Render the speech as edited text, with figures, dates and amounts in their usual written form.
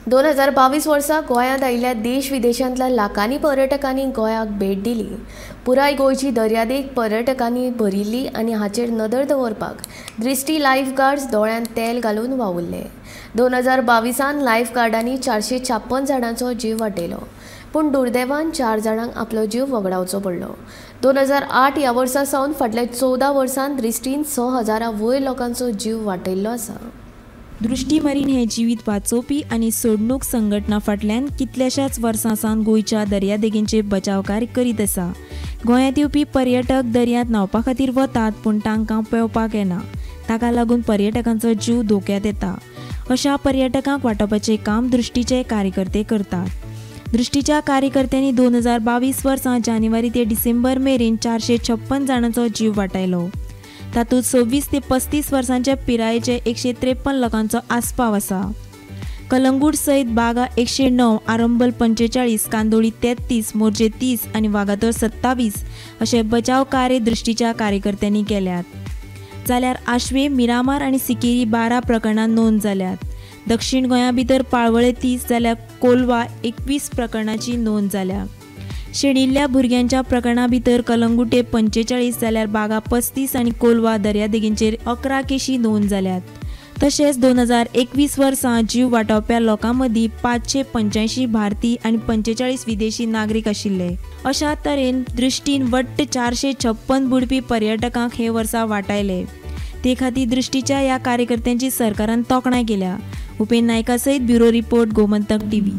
2022 वर्सा गोंयांत आयिल्ल्या देश विदेशांतल्या लाखांनी पर्यटकांनी गोंयाक भेट दिली. पुराय गोंयची दर्यादेग पर्यटकांनी भरिल्ली आनी हाचेर नदर दवरपाक दृष्टी लायफ गार्ड्स दोळ्यांत तेल घालून वावुरले. 2022 लायफ गार्डांनी 456 जाणांचो जीव वाटयलो, पूण दुर्दैवान 4 जाणांक आपलो जीव वगडावचो पडलो. 2008 ह्या वर्सा सावन फाटल्या 14 वर्सांत दृष्टीन 6000 वयर लोकांचो जीव वाटयल्लो आसा. दृष्टी मरीन हे जिवीत वाचोवपी आनी सोडणूक संघटना फाटल्यान कितल्याशाच वर्सां सावन गोंयच्या दर्यादेगेंचे बचाव कार्य करीत आसा. गोंयांत येवपी पर्यटक दर्यांत न्हांवपा खातीर वतात, पूण तांकां पेंवपाक येना. ताका लागून पर्यटकांचो जीव धोक्यांत येता. अशा पर्यटकांक वाटोवपाचें काम दृष्टीचे कार्यकर्ते करतात. दृष्टीच्या कार्यकर्त्यांनी 2022 वर्सां जानेवारी ते डिसेंबर मेरेन 456 जाणांचो जीव वाटायलो. तातूंत 26 ते 35 वर्सांच्या पिरायेचे 153 लोकांचो आस्पाव आसा. कलंगूट सयत बागा 109, आरंबल 45, कांदोळी 33, मोरजे 30 आनी वागातोर 27 अशे बचाव कार्य दृष्टीच्या कार्यकर्त्यांनी केल्यात. जाल्यार आश्वे, मिरामार आनी सिकेरी 12 प्रकरणां नोंद जाल्यात. दक्षिण गोंया भितर पाळवळे 30 जाल्यार कोलवा 21 प्रकरणाची नोंद जाल्या. शेणिल्ल्या भुरग्यांच्या प्रकरणा भितर कलंगुटे 45 जाल्यार बागा 35 आनी कोलवा दर्यादेगेंचेर 11 केशी नोंद जाल्यात. तशेंच 2021 वर्सां जीव वाटावप्या लोकां मदीं 585 भारतीय आनी 45 विदेशी नागरीक आशिल्ले. अशा तरेन दृष्टीन वट्ट 456 बुडपी पर्यटकांक हे वर्सा वाटायले. ते खातीर दृष्टीच्या ह्या कार्यकर्त्यांची सरकारान तोखणाय केल्या. उपेन नायका सयत ब्युरो रिपोर्ट, गोमंतक टीव्ही.